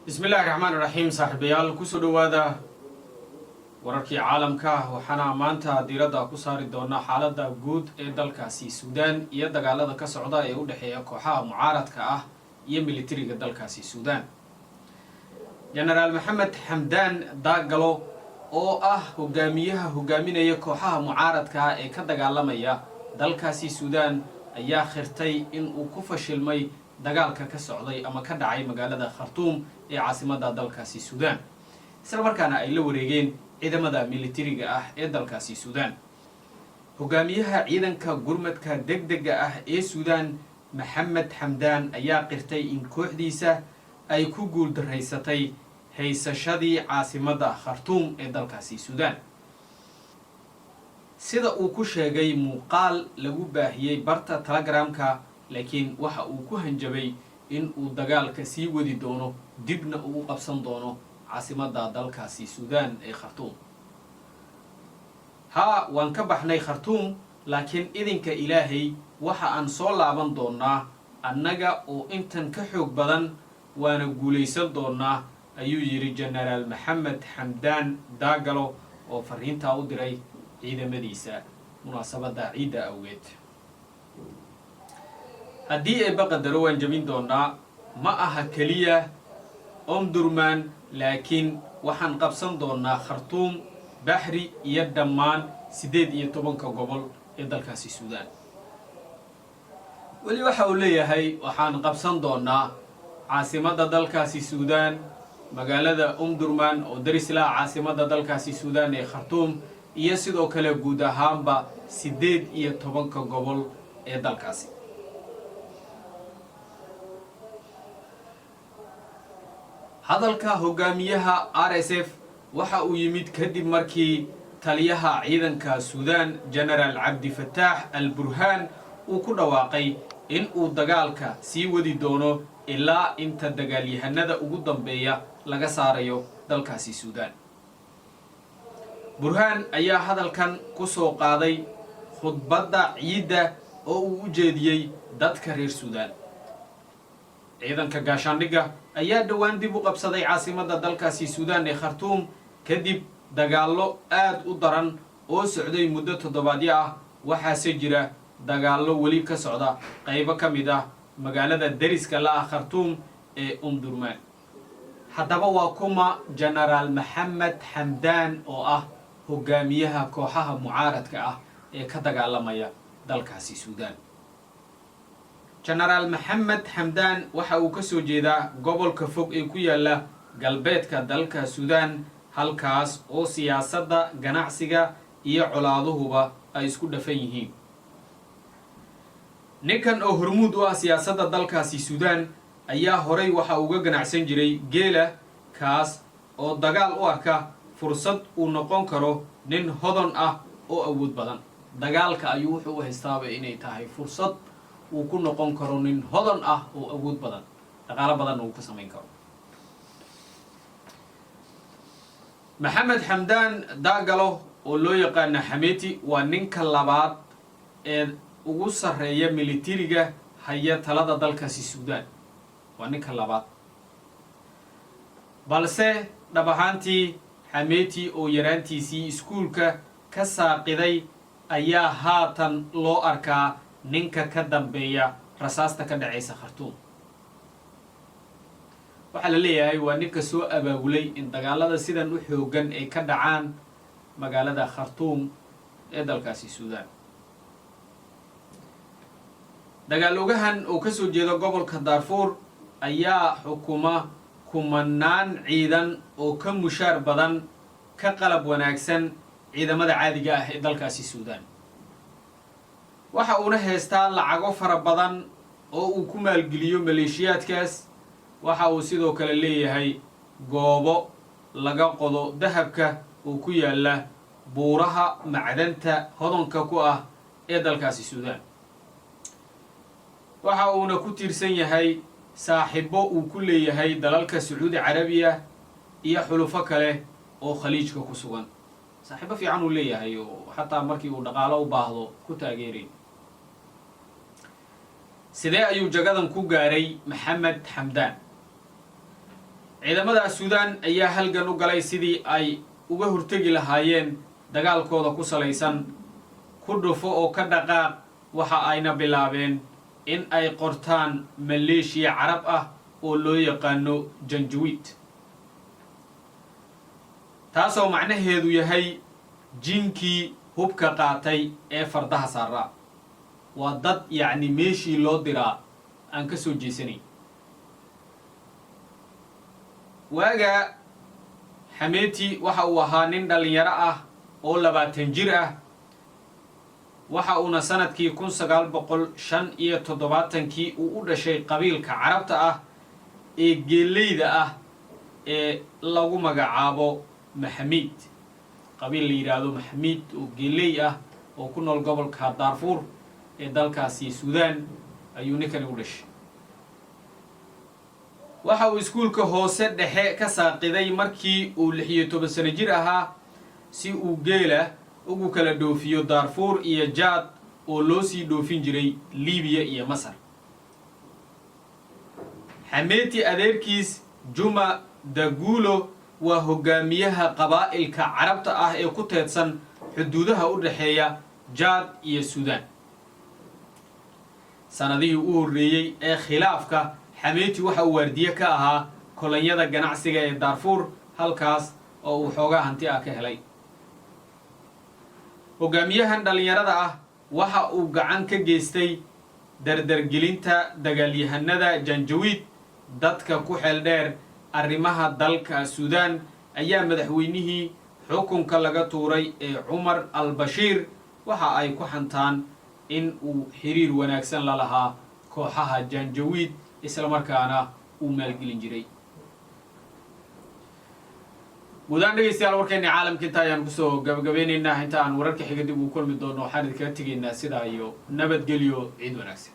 Bismillahi raxmaan raxiim. Saaxiibayaal, kusoo dhowaada wararkii caalamka. Waxaana maanta diiradda ku saari doonaa xaaladda guud ee dalkaasi Suudaan iyo dagaalada ka socda ee u dhexeeya kooxaha mucaaradka ah iyo militariga dalkaasi Suudaan. Genaraal Maxamed Xamdaan Daagalo, oo ah hogaamiyaha hogaaminaya kooxaha mucaaradka ah ee ka dagaalamaya dalkaasi Suudaan, ayaa qirtay in uu ku fashilmay dagaalka ka socday ama ka dhacay magaalada Khartuum ee caasimadda dalkaasi Suudaan, isla markaana ay la wareegeen ciidamada militariga ah ee dalkaasi Suudaan. Hogaamiyaha ciidanka gurmadka deg dega ah ee Suudaan, Maxamed Xamdaan, ayaa qirtay in kooxdiisa ay ku guuldaraysatay haysashadii caasimadda Khartuum ee dalkaasi Suudaan, sida uu ku sheegay muuqaal lagu baahiyey barta Telegramka. Laakiin waxa uu ku hanjabay in uu dagaalka sii wadi doono, dibna uu u qabsan doono caasimadda dalkaasi Suudaan ee Khartuum. "Haa, waan ka baxnay Khartuum, laakiin idinka Ilaahay waxa aan soo laaban doonaa annaga oo intan ka xoog badan, waana guulaysan doonaa," ayuu yidhi Genaraal Maxamed Xamdaan Daagalo oo fariintaa u diray ciidamadiisa munaasabadda ciidda awgeed. "Haddii Eebba qadaro, waan jebin doonaa. Ma aha keliya Omdurman, laakiin waxaan qabsan doonaa Khartuum, Baxri iyo dhammaan 18-ka gobol ee dalkaasi Suudaan." Weli waxa uu leeyahay waxaan qabsan doonaa caasimadda dalkaasi Suudaan, magaalada Umdurman oo darisla caasimadda dalkaasi Suudaan ee Khartuum, iyo sidoo kale guud ahaanba 18-ka gobol ee dalkaasi. Hadalka hogaamiyaha RSF waxa uu yimid kadib markii taliyaha ciidanka Suudaan, Genaraal Cabdifataax al Burhaan, uu ku dhawaaqay in uu dagaalka sii wadi doono ilaa inta dagaalyahanada ugu dambeeya laga saarayo dalkaasi Suudaan. Burhaan ayaa hadalkan ku soo qaaday khudbadda ciidda oo uu u jeediyey dadka reer Suudaan. Ciidanka gaashaandhigga ayaa dhowaan dib u qabsaday caasimadda dalkaasi Suudaan ee Khartuum, kadib dagaallo aad u daran oo socday muddo toddobaadyo ah. Waxaase jira dagaallo weli ka socda qaybo ka mid ah magaalada deriska la ah Khartuum ee Umdurmaan. Haddaba waa kuma Genaraal Maxamed Xamdaan, oo ah hogaamiyaha kooxaha mucaaradka ah ee ka dagaalamaya dalkaasi Suudaan? Genaraal Maxamed Xamdaan waxa uu ka soo jeedaa gobolka fog ee ku yaala galbeedka dalka Suudaan, halkaas oo siyaasadda, ganacsiga iyo colaaduhuba ay isku dhafan yihiin. Ninkan oo hormuud u ah siyaasadda dalkaasi Suudaan ayaa horay waxa uga ganacsan jiray geela, kaas oo dagaal u arka fursad uu noqon karo nin hodon ah oo awood badan. Dagaalka ayuu wuxuu u haystaaba inay tahay fursad uu ku noqon karo nin hodan ah oo awood badan, dhaqaalo badanna uu ka samayn karo. Maxamed Xamdaan Daagalo, oo loo yaqaana Xameti, waa ninka labaad ee ugu sarreeya militariga haya talada dalkaasi Suudaan. Waa ninka labaad. Balse dhab ahaantii, Xameti oo yaraantiisii iskuulka ka saaqiday ayaa haatan loo arkaa ninka ka dambeeya rasaasta ka dhacaysa Khartuum. Waxaa la leeyahay waa ninka soo abaabulay in dagaalada sidan u xoogan ay ka dhacaan magaalada Khartuum ee dalkaasi Suudaan. Dagaal ogahan oo kasoo jeeda gobolka Daarfuur ayaa xukuma kumanaan ciidan oo ka mushaar badan, ka qalab wanaagsan ciidamada caadiga ah ee dalkaasi Suudaan. Waxa uuna haystaa lacago fara badan oo uu ku maalgeliyo maleeshiyaadkaas. Waxa uu sidoo kale leeyahay goobo laga qodo dahabka oo ku yaala buuraha macdanta hodonka ku ah ee dalkaasi Suudaan. Waxa uuna ku tiirsan yahay saaxiibo uu ku leeyahay dalalka Sacuudi Carabiya iyo xulufo kale oo Khaliijka ku sugan. Saaxiibo fiican uu leeyahay oo xataa markii uu dhaqaalo u baahdo ku taageeray. Sidee ayuu jagadan ku gaaray Maxamed Xamdaan? Ciidamada Suudaan ayaa halgan u galay sidii ay uga hortegi lahaayeen dagaalkooda ku salaysan ku dhufo oo ka dhaqaaq. Waxa ayna bilaabeen in ay qortaan maleeshiya Carab ah oo loo yaqaano Janjawiid, taasoo macnaheedu yahay jinkii hubka qaatay ee fardaha saaraa. Waa dad yacni meeshii loo diraa aan ka soo jeesanayn. Waagaa Xameeti waxa uu ahaa nin dhallinyaro ah oo 20 jir ah. Waxa uuna sanadkii 1975-kii uu u dhashay qabiilka Carabta ah ee geeleyda ah ee lagu magacaabo Maxamiid, qabiil la yidhaahdo Maxamiid oo geeley ah oo ku nool gobolka Daarfuur ee dalkaasi Suudaan ayuu ninkani u dhashay. Waxa uu iskuulka hoose dhexe ka saaqiday markii uu 16 sano jir ahaa, si uu geela ugu kala dhoofiyo Daarfuur iyo Jaad oo loo sii dhoofin jiray Liibiya iyo Masar. Xameeti adeerkiis Juma Daguulo waa hogaamiyaha qabaa'ilka Carabta ah ee ku teedsan xuduudaha u dhexeeya Jaad iyo Suudaan. Sanadihii u horreeyey ee khilaafka, Xameeti waxa uu waardiye ka ahaa kolonyada ganacsiga ee Daarfuur, halkaas oo uu xoogaa hanti ah ka helay. Hogaamiyahan dhallinyarada ah waxa uu gacan ka geystay dardargelinta dagaalyahanada Janjawiid. Dadka ku xeel dheer arrimaha dalka Suudaan ayaa madaxweynihii xukunka laga tuuray ee Cumar al Bashiir waxa ay ku xantaan in uu xiriir wanaagsan la lahaa kooxaha Janjawiid, islamarkaana uu maalgelin jiray. Guudaan dhegeystayaal, warkeeni caalamka inta ayaan kusoo gabagabeyneynaa. Inta aan wararka xiga dib ugu kulmi doono, waxaan idinkaga tegaynaa sidaa iyo nabadgelyo. Ciid wanaagsan.